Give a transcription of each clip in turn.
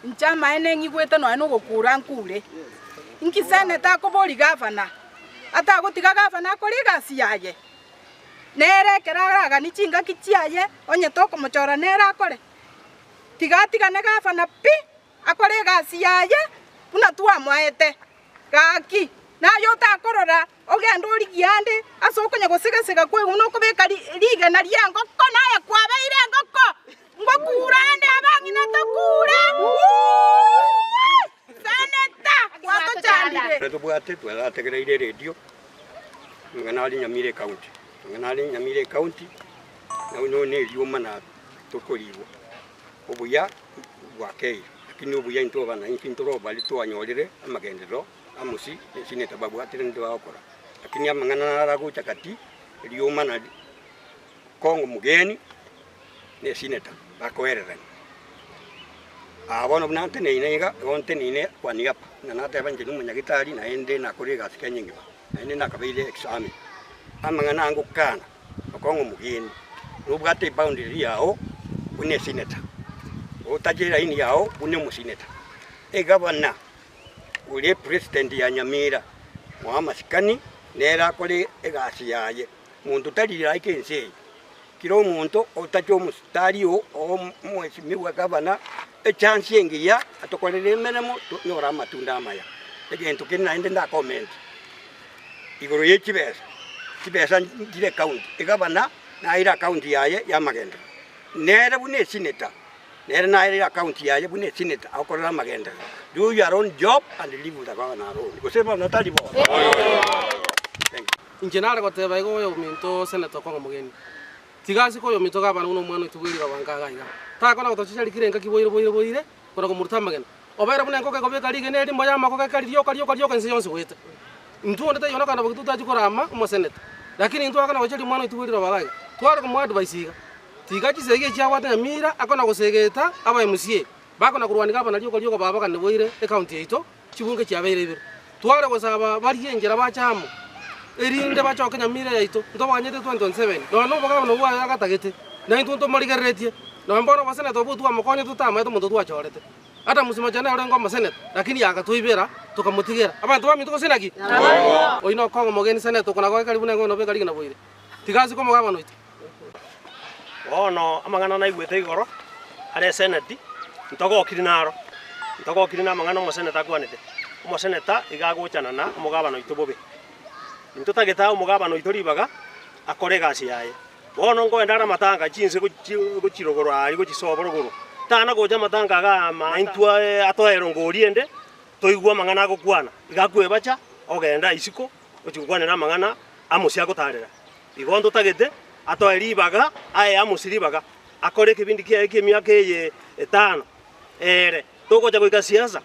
Inche amaene ng'igwete nonya nogokura nkure. Inki seneta akoboria gavana, atagotiga gavana akore egasi yaye? Nere ekero araganie chingaki chiaye, onye tokomochora nere akore. Tiga atigane gavana pi, akore egasi yaye buna twamoete. Gaki, naye otakorora ogende origie ande ase okonya gosega-sega kwaigwa buna okobeka rigena ri'engoko, naye kwabeire engoko. Ngokura ande abang'ina tokure. Seneta gwatochandire. Tobwate twarategereire eredio amang'ana are Nyamira ecounty, amang'ana are Nyamira ecounty nabo ne erioma na tokorigwa obuya bwakeire lakini obuya intwe abananchi ntoro baria twanyorire amagenderero amosi esinete babwatire ninde bagokora. Lakini amang'ana naro agocha gati erioma nari Kongo mugeni. ne esineta bakoererania. Aa bono buna nteneine iga, igo nteneine kwa niaba, ng'a nateba inche nomonyagitari naende nakore egasi Kenya engima, naende nakabeire ex army. Amang'ana aya ngokana, okong'a omogeni, nobwate eboundary yao buna esineta, otache elaini yao buna omosineta. Egavana ore epresident ya Nyamira, moe amasikani, nere akore egasi yaye, monto tari like ense eye. Kera omonto otache omositari oo omwesimigwa gavana echansi engiya atokorere emeremo tonyore amatunda amaya. Egento kende naende ndakomenti igoro ye chibesa, chibesa nchire ekaunti, egavana naire akaunti yaye ya amagenderero, nere buna esineta, nere naire akaunti yaye buna esineta agokorera amagenderero. Do your own job and leave the governor alone, gose bono tari bo? Thank you. Inche nare goteba igo oyominto seneta okong'a omogeni, tiga asike oyominto gavana buna omwana oito bw'eriroba nka iga iga. Takona gotochicha kera engaki boire boire boire, kona komoruta amagena. Obeire buna enkoko ekobeka rigena erimo y'amagoko ekari rioka rioka rioka ense yonsi goeta. Intwe onde taiyo nokana boki totachia korama omoseneta, lakini intwe akona gochiria omwana oito bw'eriroba iga iga. Tware komoadvise iga, tiga chisegi echi abwate Nyamira akona gosegeta aba MCA, bakona korwania gavana rioka rioka babagane boire ecounty yaito. Chibunge chiabeire ibere. Tware gosaba barie enchera bache amo, erinde bachoke nyamira yaito. Ntobaganyete 2027, nonya na obogabana obwo aye agatagete, na intwe ntomorigereretie. Nonya mbono oboseneta obwo twamokonye totamaete omonto twachorete. Adamus Machani nere orenge omoseneta, lakini agatoibera tokamotigera. Abanto baminto gose naki? Oyio nokong'a omogeni seneta oko nagoke karibu nengo nobe karigia naboire. Tiga asike omogabana oito. Bono amang'ana naigwete igoro are eseneti, ntogokiri naro, ntogokiri namang'ana omoseneta akwanete. Omoseneta iga agochana na omogabana oito bobe. Intotagete ae omogabana oito ribaga akore egasi yaye. Bono nkoenda are amatanga chinse gochi gochi rogoro aria gochi sobo rogoro, tana gocha amatanga iga ama intwe atoe erongori ende, toigwe amang'ana agokwana. Iga akwebacha, ogenda isiko, gochi gokwanera amang'ana amosie agotarera. Igo ntotagete atoe ribaga, aye amosie ribaga, akore ekebindi kiaye ki'emiaka eye etano eere. Togocha goika siasa,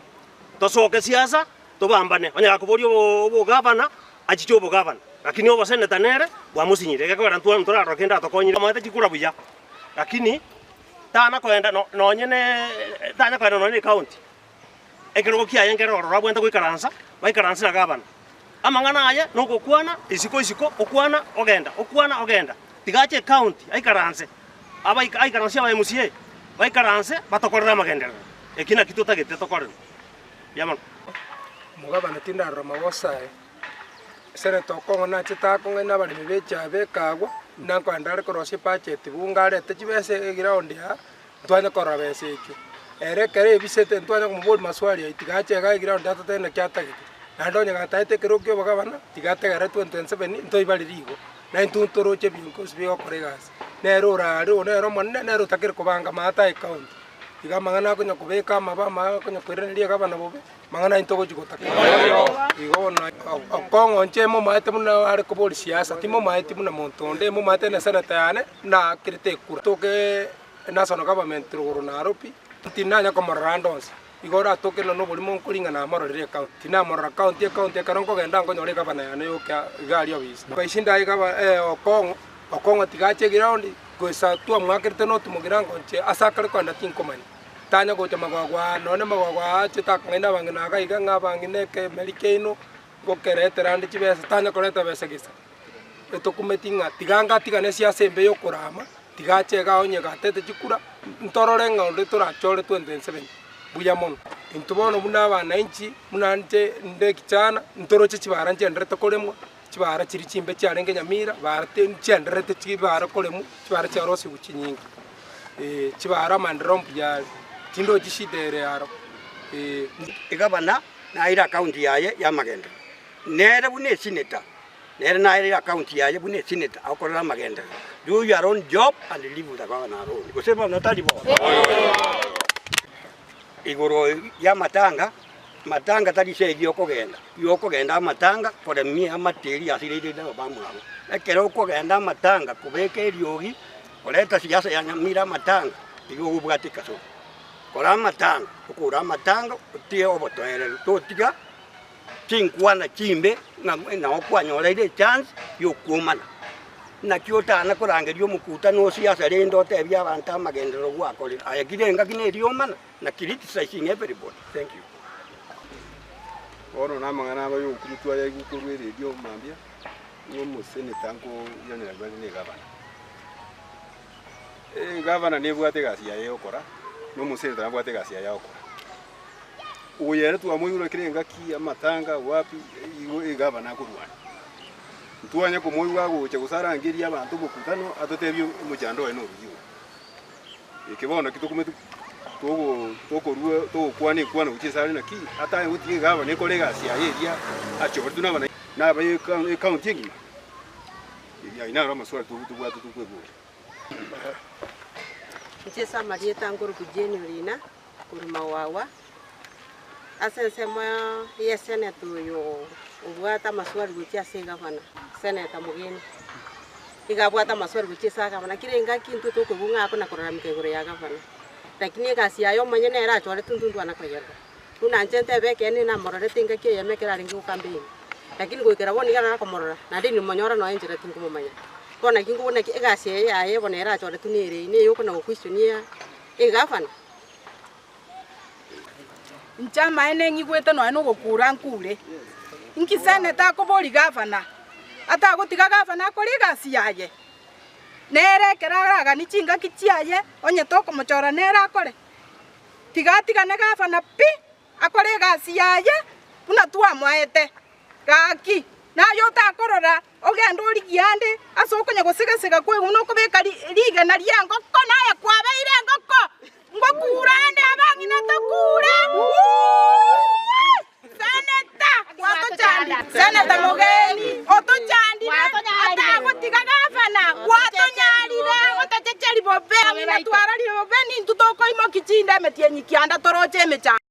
tosoke siasa, tobambane. Onye gakoboria obogavana, achiche obogavana, lakini oboseneta nere bwamosinyire. Egekogera ntwa ntorarora kende atokonyire, amaete chikura buya, lakini tana koenda no nonye ne tanya koenda nonye ne ecounty. Ekerogo kiaye nkere ororo abwenerete goikaransa, baikaranse na gavana. Amang'ana aya nogokwana isiko isiko, okwana ogenda, okwana ogenda. Tiga ache ecounty aikaranse, abaika aikaransie aba MCA, baikaranse batokorere amagenderero. Eki nakio totagete tokorerwe. Mbuya mono. Omogabana tindarora magoso aye, Senator Okong'o nachete akong'aina abaremi be echae bekagwa, buna nkoenda are korosia ebudget bunge arete chibesa eground aa, ntwanye korora besa echio. Ere ekero ebisete ntwanye komoboria maswali ayio tiga ache igaa eground atotebie naki atagete. Naende onye gataete ekerogo kia obogabana, tiga ategerere 2027 ntoibarire igo. Na intwe ntoroche ebiongozi bigokora egasi. Nere ore are oyo nere omonene, nere otakire kobanga amato aye county. Iga amang'ana akonya kobeka amabe amang'ana akonya koiraneria egabana bobe, amang'ana ayio ntogochi gotaka. Igo bono okong'oncha emomaete buna are koboria siasa, timomaeti buna monto onde, emomaete ne senator yane, naakirete ekura. Toke National government rogoro Nairobi, tinanya komorora ande onsi, igo oratoke nonya noborimo nkoringa namororire ecounty, tinamorora county ecounty ekero nkogenda nkonyora egavana yane yoka iga aria obisi. Nkaishinda egava Okong'o, Okong'o tiga ache eground, goisa twamwakerete noti mogirango inche ase akare kogenda tinkomanya. Tanya gocha magwagwa aa nonye magwagwa aa achete akong'aina abang'ina iga iga ng'a abang'ina ekemeri kiaino, ngokeretera ande chibesa, tanya koreta besa gesa. Etokumeti ng'a tiga ngatigane siasa embe y'okorama, tiga ache igaa onye gatete chikura, ntorore ng'a onde torachore 2027. Mbuya mono. Intwe bono buna abananchi, buna inche nde ekichana, ntoroche chibara nchienderete koremwa, chibara chiria chimbe chiarenge Nyamira, bara ti nchiendererete chibara koremwa, chibara chiarosigwe chinyinge, eh, chibara amaendereo mbuya are, tindochi shida ere aro, eh. Egavana naire akaunti yaye y'amagenderero, nere buna esineta, nere naire akaunti yaye buna esineta agokorera amagenderero. Do your own job and leave the governor alone. Gose bono tari bo? Igoro y'amatanga, matanga tari ase eyio okogenda, igo okogenda amatanga koremia amateri ase riria rire abamwabo. Ekero okogenda amatanga kobeka eriogi, koreta siasa ya nyamira amatanga, igo obwate ekasoro. Kora amatanga, okore amatanga otige obotoereru, totiga chinkwana chimbe ng'a nao kwanyoreire echance ya okwomana. Naki otana korangeria omokutano o siasa rende otebie abanto amagenderero gwakorire. Aye kire engaki na eriomana na criticizing everybody. Thank you. Bono namang'ana aba y'ogokumia twayaigwa korwa eredio mambia, ng'a omoseneta nkoyanera bare na egavana. Egavana nebwate egasi yaye yokora, na omoseneta nabwate egasi yaye agokora. Oyo ere twamoigure kera engaki amatanga wapi igo egavana akorwana. Ntwanya komoigwa agocha gose arangerie abanto omokutano atotebie omochando oye noruya oyo. Eke bono naki tokometi togo tokorua togokwana ekwana gochia ase are naki atanye gotiga egavana ekore egasi yaye eria achoretwe na abana na abaye ecounty engima. Ayio naro amaswali tobwate tokweboria. Inche ase amarieta nkorokwa Jane Orina. Korwa Mawawa, ase ensemo y'eseneta oyo obwate amaswali gochia ase egavana, seneta Mogeni, iga abwate amaswali gochia ase agavana, kera engaki intwe tokoigwa ng'a akona kororameka igoro ya gavana, lakini egasi yaye omonyene nere achoretwe intwe ntwana koyerora. Buna inche ntebe ekeene namororete engaki eyemo ekero arenge gocampaign, lakini goikera bono iga narakomorora, naende nimonyora nonya enchera tinkomomanya. Bono naki nkobuna ki egasi eye yaye bono ere achoretwe nere eye, neye okona goquestionia egavana. Inche amaene ng'igwete nonya nogokura nkure. Inki seneta akobori gavana? Atagotiga gavana akore egasi yaye? Nere ekero araganie chingaki chiaye, onye tokomochora nere akore? Tiga atigane gavana pi! Akore egasi yaye buna twamoete. Gaki, naye otakorora ogende origie ande ase okonya gosega-sega kwaigwa buna okobeka rigena ri'engoko, naye kwabeire engoko. Ngokura ande abang'ina tokure. Seneta gwatochandire. Seneta Mogeni otochandire atagotiga gavana gwatonyarire gotachecheri bobe ang'ina twarorire bobe nintwe tokoimoki chinde emetienyi kianda toroche emechando.